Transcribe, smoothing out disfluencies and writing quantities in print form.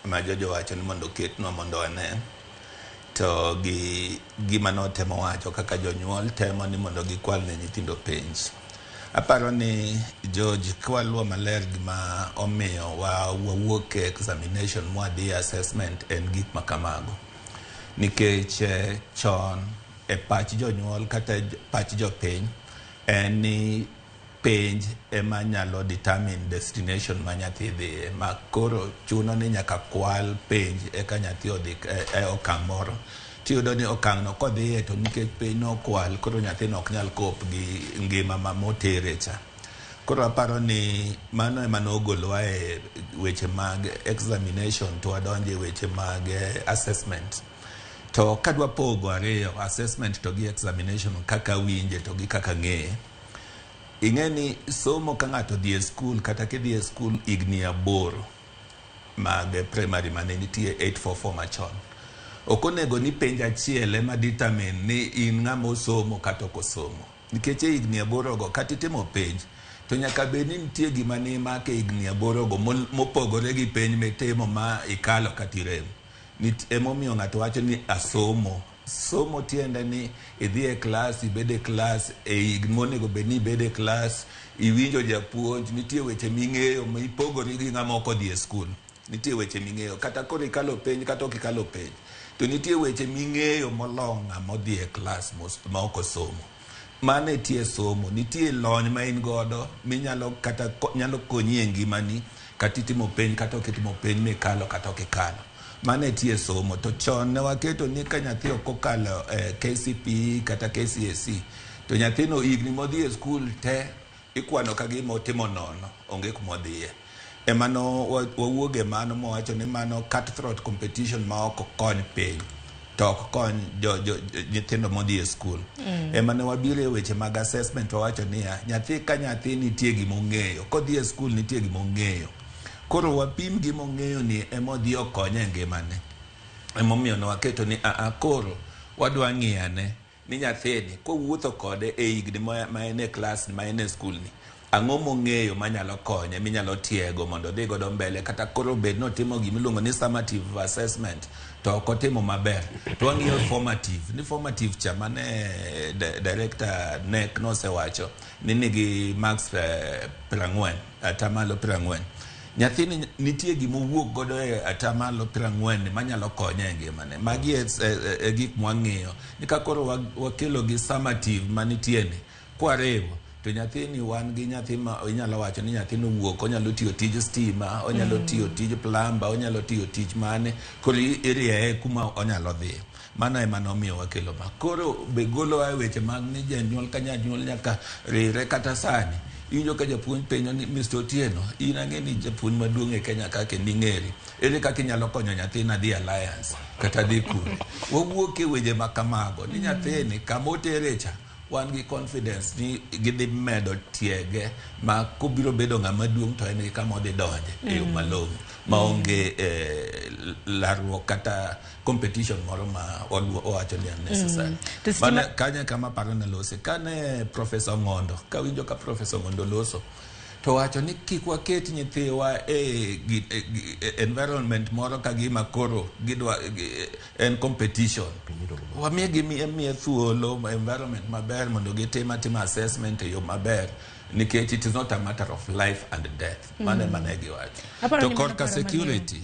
ma Jojo wacho ni mondo oketnwa mondo wane to gi gima notemo wacho kaka jonyuol temo ni mondo gikwal ne nyithindo penj. Aparo ni George, kwaluwo maler gima omiyo wawuok e examination mwadhi e assessment en gik ma kamago. Nikech chon e pach jonyuol kata pach jopiny en ni penj ema nyalo determine destination ma nyathi dhiye, ma koro chuno ni nyaka kwal penj eka nyathi odhi e okang' moro. Tiyudo ni okang' no kodhiye to nikech penj nokwal, koro nyathino ok nyal cope gi ngima ma motere cha. Koro aparo ni mano ema nogolowa e weche mag examination to wadonjo e weche mag assessment. To kadwa pogo ariyo, assessment to gi examination, kaka winje to gi kaka ng'eye. Ing'e ni somo ka ng'ato odhi e skul, kata kidhi e skul higni 8 mag primary mane nitie 844 machon, ok onego ni penj achiel ema determine ni in ng'ama osomo kata ok osomo. Nikech e higni 8 go kata itimo penj, to nyaka bed ni nitie gima nimako e higni 8 go mopogore gi penj mitimo ma ikalo kata irem. Emomiyo ng'ato wacho ni asomo. Somo tiende ni idhi e klas, ibed e klas e higni monego bed ni ibed e klas, iwinjo japuonj, nitie weche ming'eyo mipogori gi ng'ama ok odhi e skul. Nitie weche ming'eyo kata koro ikalo penj kata ok ikalo penj, to nitie weche ming'eyo molo ng'ama odhi e klas ma ok osomo. Mano e tie somo. Nitie lony ma in godo minyalo kata nyalo konyi e ngimani, kata itimo penj kata ok itimo penj, mikalo kata ok ikalo. Mano e tie somo. To chon ne waketo ni ka nyathi ok okalo KCPE kata KCSE, to nyathino higni modhi e skul te ikwano ka gima otimo nono, onge kuma odhiye. Ema no wawuoge mano mowacho ni mano cutthroat competition ma ok kony piny to ok kony jo nyithindo modhi e skul. Ema ne wabiro e weche mag assessment, wawacho niya, nyathi ka nyathi nitie gima ong'eyo, kodhi e skul nitie gima ong'eyo. Koro wapim gima ong'eyo ni ema odhi okonye e ngimane. Emomiyo ne waketo ni aa koro wadwa ng'iyane ni nyathini kowuotho kode e higni ma en e klas, ma en e skul ni, ang'o mong'eyo manyalo konye, minyalo tiego mondo odhi godo mbele. Kata koro bed notimo gimiluongo ni summative assessment to ok otimo maber, to wang'iyo formative, ni formative cha mane director NEC nosewacho ni nigi marks 40, 40%. Nyathini nitie gima owuok godo e 40% manyalo konye e ngimane. Magi e gik mwang'iyo ni ka koro wakelo gi summative manitie ni kwariwo to nyathini, wan gi nyathi ma inyalo wacho ni nyathino owuok onyalo tiyo tij stima, onyalo tiyo tij plumber, onyalo tiyo tich mane. Koro irieye kuma onyalo dhiye. Mano ema nomiyo wakelo ma koro be golowa e weche mag ni janyuol ka janyuol nyaka rire. Kata sani iwinjo ka japuonj penjo ni, "Mr. Otieno, in ang'e ni japuonj maduong' e Kenya ka kendo ing'eri, ere kaka inyalo konyo nyathina dhi Alliance kata dhi kure?" Wawuok e weche ma kamago ni nyathini kama otere cha, wan gi confidence ni gidhi medo tiege ma kobiro bedo ng'ama duong' to en gi kama odhi donje e yo malong'o maonge larruok kata competition moro ma wawacho ni unnecessary. To stima- Mano kanyo e kama aparo ne lose kane Professor Ng'ondo, kawinjo ka Professor Ng'ondo loso to wacho ni kik waket nyithiwa e environment moro ka gima koro gidwa en competition. Wamigi miye thuolo, environment maber mondo gitim atima assessment e yo maber, nikech it is not a matter of life and death. Mano ema ne giwacho. Aparo To ni mano korka paro maliw. security.